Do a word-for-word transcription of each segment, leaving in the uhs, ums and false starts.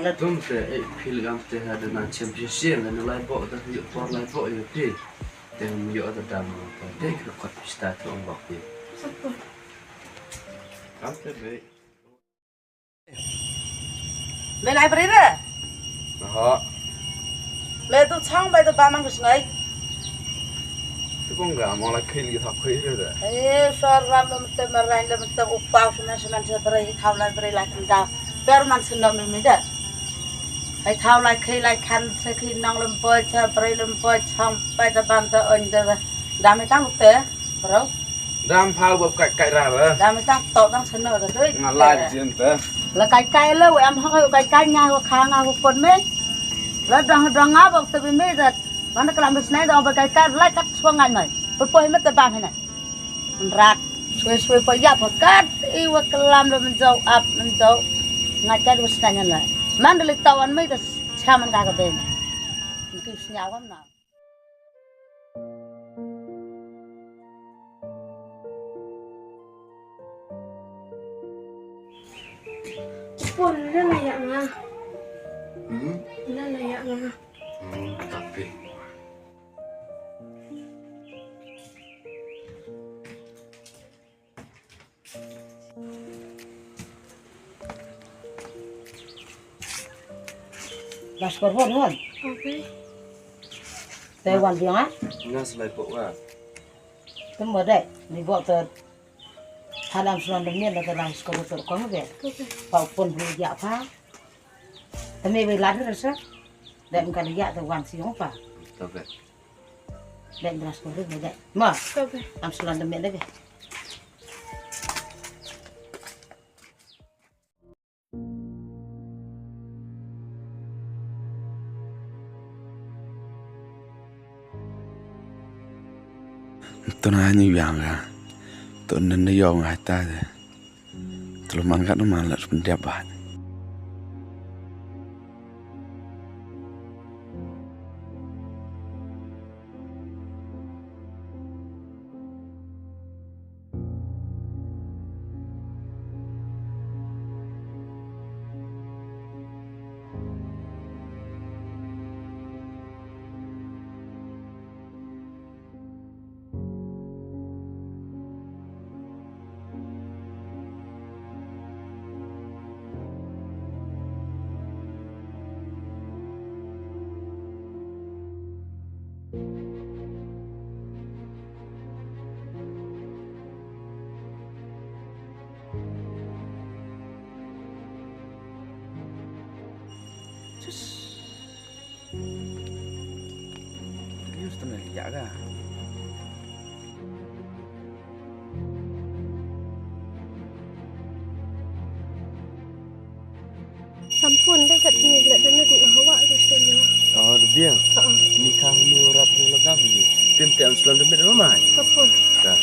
Tum te, eh, phi lgam te ha da na chem phi sien, da na lai bok, da yu por lai bok yu phi. Te hum yu da dam, te kru kot pista tu ong bok phi. Kam te be. Me lai bri re? Ho. Me tu chang bai tu ba mang sngai. Tu kong ga mo lai khil gi thap khil re da. Eh, sar ram lem te marain lem te upau semen semen se bri thau lai bri lai kenda. Per man sen no me me da. Ai thau lai khil lai khan se khi nong lem boi se bri lem boi chang bai da ban da on da. Da me tang te, bro. Dam phau bap kai kai ra ra. Dam tang to dang seno da doi. Nga lai jin te. La kai kai le em hong kai kai nga ho kha nga ho pon me. La dang dang nga bok te bi me da. Ban da klam bisnai da ba kai kai lai kat suang ngai mai. Poi poi me te bam hina. Rat sui sui poi ya poi kat i wa klam da men jau ap men jau. Ngai kat bisnai la. Man da li tawan me da chaman ka ka ben. Ki snya wam na. Pun, la la ïa nga. Hmm? La la ïa nga. Hmm, tapi. Bas kor hon hon. Okay. Te wan biang ah. Nga slai pok wa. Tem mo dek, ni bok te. Halam suan de mian da te rai skor te kong be. Okay. Pa pun beli ya pa. Te me be lad rasa. Dek mkan ya te wan siong pa. Okay. Dek dras kor be dek. Ma. Okay. Am suan de mian de be. Tuna ni biang ga. Tuna ni yong ga ta de. Tulu man ga man la sum dia ba. Tus. Terus temen ya ga. Sampun dei kat kini lek dana di hawa ke stenya. Oh, de biang. Ha. Ni kang ni urap ni lagam ni. Tim te am slon de mit ma mai. Sampun. Ka.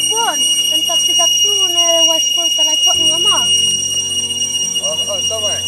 Pun, entak tiga tu ne wai sepul talai kok ngama. Oh, oh, to mai.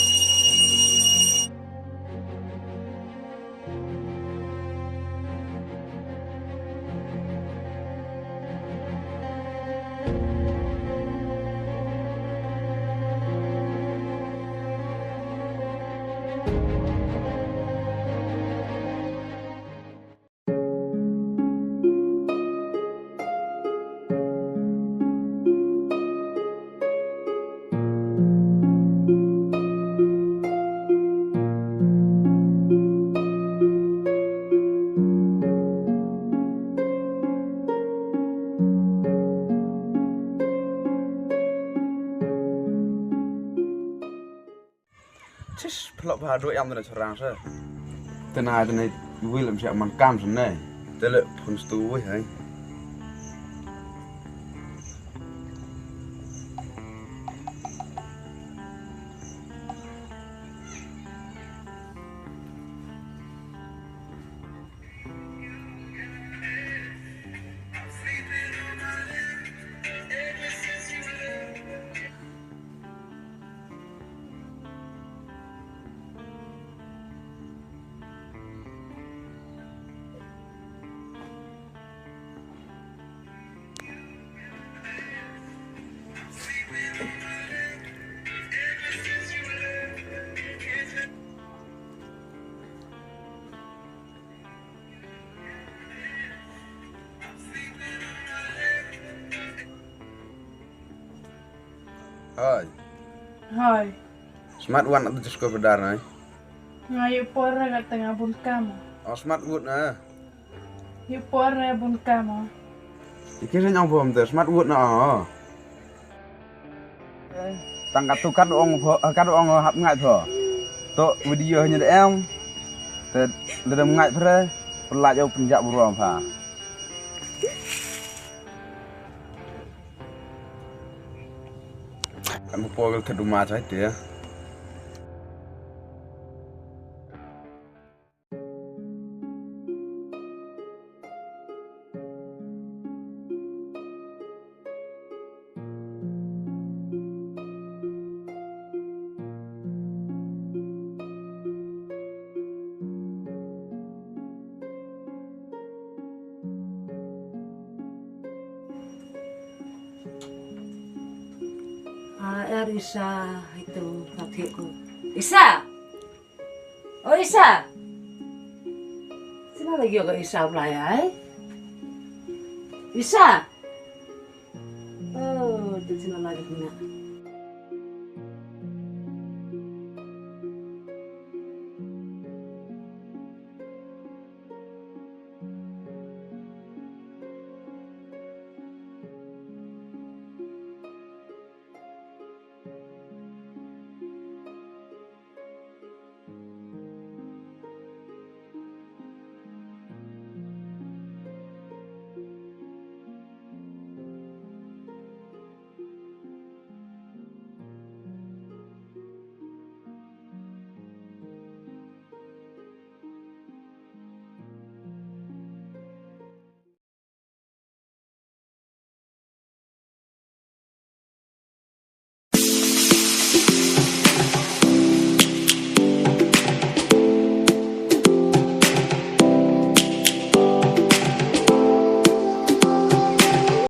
Chis, phlok bha doi am dana chorang sa. Tena tena wil am siak man kam sa ne. Tele phun stu wih hai. Hoi. Hoi. Smat wan atu jisko bedar nai. Nga yu por nga tengah bun kam. Oh, smat wut na. Yu por na bun kam. Iki sen ong bom te smat wut na. Oh. Tang katu kat ong pho, kat ong hap ngai pho. To video hanya de em. Te de dem ngai pre. Pelaj au penjak burom pha. Kan pogel te duma chai te. Ah, er Isa, itu, pakai ku. Isa! Oh, Isa! Sina lagi ka Isa belai, ai? Isa! Oh, tu sina lagi kena.